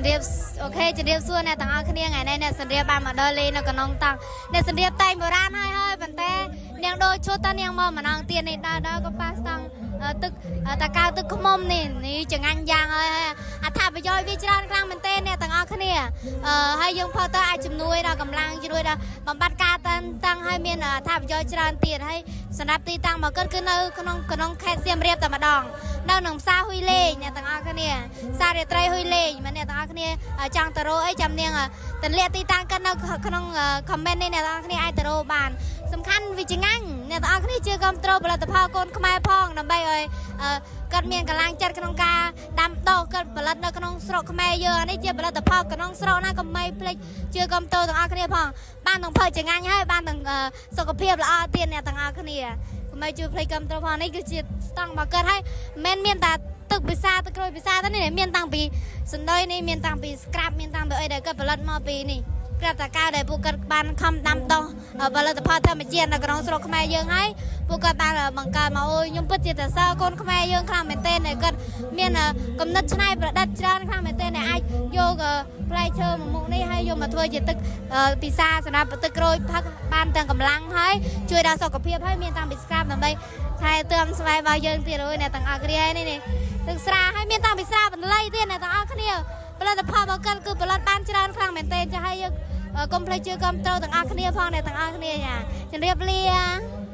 ជំរាបអូខេ ជំរាបសួរអ្នកទាំងអស់គ្នា។ ថ្ងៃនេះអ្នកសន្រាបបានមកដល់លេងនៅក្នុងតង់ អ្នកសន្រាបតែងបុរាណហើយ ហើយប៉ុន្តែនាងដូរឈុត តនាងមកម្ដងទៀតនេះ ដើរដល់ក៏ប៉ះស្តង់ទឹកតកៅទឹកខ្មុំនេះ នេះចងាញ់យ៉ាងហើយ អត្ថប្រយោជន៍វាច្រើនខ្លាំងមែនទែនអ្នកទាំងអស់គ្នា។ អឺហើយយើងផុសទៅអាចជំនួយដល់កម្លាំង ជំនួយដល់បំបត្តិការតានតឹង ហើយមានអត្ថប្រយោជន៍ច្រើនទៀត។ ហើយសម្រាប់ទីតាំងមកគិតគឺនៅក្នុងខេត្តសៀមរាបតែម្ដង នៅនឹងផ្សារហ៊ុយលេងអ្នកទាំងអស់គ្នា ផ្សាររាត្រីហ៊ុយលេង។ មកអ្នកទាំងអស់គ្នាចង់ទៅរកអី ចាំនាងទម្លាក់ទីតាំងកិននៅក្នុង comment នេះ អ្នកទាំងអស់គ្នាអាចទៅរកបាន។ សំខាន់វាចងាញ់ អ្នកទាំងអស់គ្នាជឿគ្រប់គ្រងផលិតផលកូនខ្មែរផង ដើម្បីឲ្យគាត់មានកម្លាំងចិត្តក្នុងការដាំដុះ គាត់ផលិតនៅក្នុងស្រុកខ្មែរយើង។ នេះជាផលិតផលក្នុងស្រុកណា កុំមិនភ្លេចជឿគ្រប់គ្រងទាំងអស់គ្នាផង បានទាំងផលចងាញ់ ហើយបានទាំងសុខភាពល្អទៀត។ អ្នកទាំងអស់គ្នាកុំឲ្យជួយភ្លេចគ្រប់គ្រងផង។ នេះគឺជាស្តង់របស់គាត់ ហើយមិនមែនមានតែទឹកពិសា ទឹកក្រូចពិសាទេ នេះមានតាំងពីសណ្ដី នេះមានតាំងពីស្ក្រាប មានតាំងពីអីដែលគាត់ផលិតមកពីនេះ ក្រាប់តាកៅ ដែលពួកគាត់បានខំដាំដុះផលិតផលធម្មជាតិនៅក្នុងស្រុកខ្មែរយើង ហើយពួកគាត់បានបង្កើតមក។ អូយ ខ្ញុំពិតជាសរសើរកូនខ្មែរយើងខ្លាំងមែនទែន ដែលគាត់មានគំនិតច្នៃប្រឌិតច្រើនខ្លាំងមែនទែន ដែលអាចយកផ្លែឈើមួយមុខនេះ ហើយយកមកធ្វើជាទឹកពិសាសម្រាប់ទឹកក្រូចផឹក បានទាំងកម្លាំង ហើយជួយដល់សុខភាព ហើយមានតាំងពីស្ក្រាបដើម្បីថែទាំស្បែករបស់យើងទៀត។ អូយ អ្នកទាំងអស់គ្នា នេះទឹកស្រា ហើយមានតាំងពីស្រាបន្លៃទៀត។ អ្នកទាំងអស់គ្នា ផលិតផលរបស់គាត់គឺផលិតបានច្រើនខ្លាំងមែនទែន ចាស់ ហើយយើងកុំភ្លេចជឿគ្រប់គ្រងទាំងអស់គ្នាផងអ្នកទាំងអស់គ្នា។ ចា ជម្រាបលា។